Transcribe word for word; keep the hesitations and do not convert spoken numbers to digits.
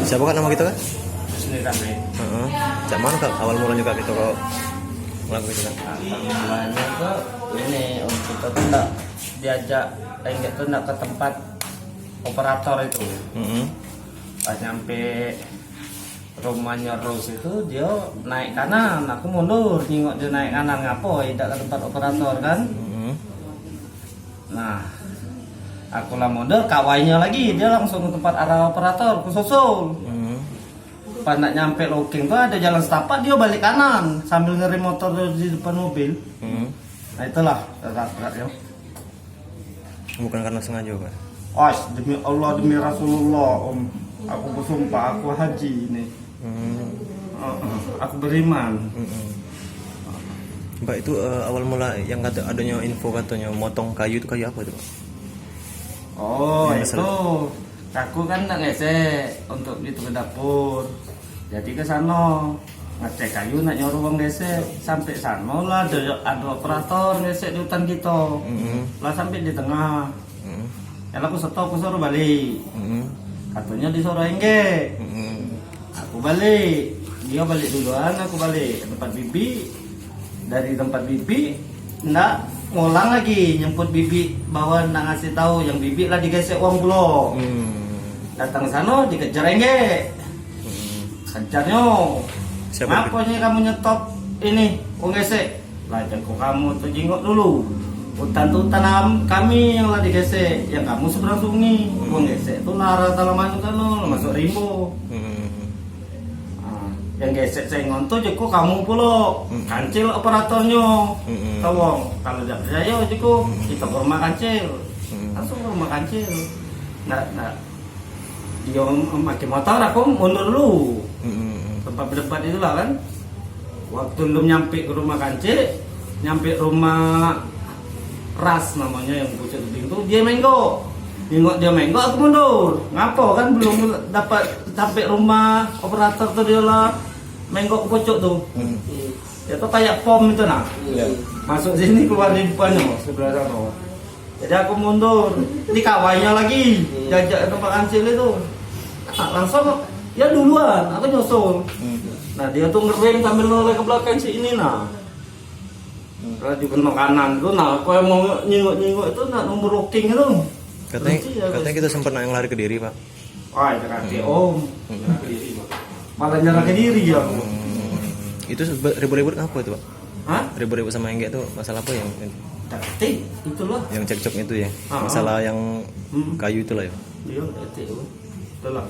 Siapa, Kak, nama kita, Kak? Husni Tamrin. Heeh. Cak mano, Kak, awal mulanya, Kak, kita kok ngelakuin itu, Kak? Awalnya tuh ini, Om, kita tuh ndak diajak, eh, enggak tuh ndak ke tempat operator itu. Heeh. Pas nyampe rumahnya Rus itu, dia naik kanan, aku mundur, nengok dia naik kanan, ngapo tidak ke tempat operator kan? Heeh. Nah, aku lah mundur, kawainya lagi, dia langsung ke tempat arah operator, aku susul. Hmm. Pas nak nyampe locking tuh ada jalan setapak, dia balik kanan sambil ngerem motor di depan mobil. Hmm. Nah, itulah tabrak dia. Bukan karena sengaja, Pak? Ais, demi Allah, demi Rasulullah, Om. Aku bersumpah, aku haji ini. Hmm. Heeh, aku beriman. Hmm. Pak, itu, eh, awal mula yang kata adanya info katanya motong kayu itu kayu apa itu, Pak? Oh, yang itu aku kan nak ngesek untuk itu ke dapur. Jadi ke sana ngecek kayu nak nyuruh wong gesek. Sampai sana lah ada, ada operator gesek di hutan kita. Hmm. Lah sampai di tengah. Hmm. Kalau aku stop, aku suruh balik. Hmm. Katanya disuruh enggak. Hmm. Aku balik. Dia balik duluan, aku balik ke tempat bibi. Dari tempat bibi, ndak ngulang lagi nyemput bibi bahwa nak ngasih tahu yang bibi lah digesek wong pulo. Hmm. Datang sana, dikejar enggak. Hmm. Kejarnyo. Siapa? "Ngapo ni kamu nyetop ini, wong gesek?" Lah, jago kamu tu jingok dulu. Hutan tu hutan am-, kami yang lah digesek. Yang kamu seberang sungai. Hmm. Wong gesek tu lah arah Talamanu sana, masuk rimbo. Hmm. Ah, yang gesek sengon tu jago kamu pulo. Hmm. Kancil operatornyo. Hmm. Tawong, kalau dak percaya jago, hmm, kita ke rumah kancil. Hmm. Langsung ke rumah kancil. Ndak, ndak. Dia memakai motor, aku mundur dulu. Mm-mm. Tempat berdebat itulah kan. Waktu belum nyampe ke rumah kancil, nyampe rumah Ras namanya yang pucuk tebing tu, dia menggok. Nengok dia menggok, aku mundur. Ngapo kan belum dapat sampai rumah operator tu, dia lah menggok ke pucuk tu. Mm. Dia tu kayak pom itu nah. Iya. Masuk sini, keluar di depannya, sebelah sana. Jadi aku mundur, dikawainya lagi, hmm, diajak ke tempat kancil itu. Nah, langsung dia duluan, aku nyusul. Hmm. Nah, dia tu ngerem sambil noleh ke belakang si ini nah. Hmm. Laju kena kanan tu, nah, aku yang mau nyingok-nyingok itu nak nomor locking itu. Katanya, berhenti ya, katanya kita sempat nak yang lari ke diri, Pak. Wah, itu kaki, hmm, Om. Hmm. Malah nyerah ke diri ya. Hmm. Itu sebe-, ribut-ribut ngapo itu, Pak? Hah? Ribut-ribut sama enggak tuh masalah apa yang, yang cekcok itu ya? Ah, masalah yang, hmm, kayu itulah ya? Iya, itu. Itulah.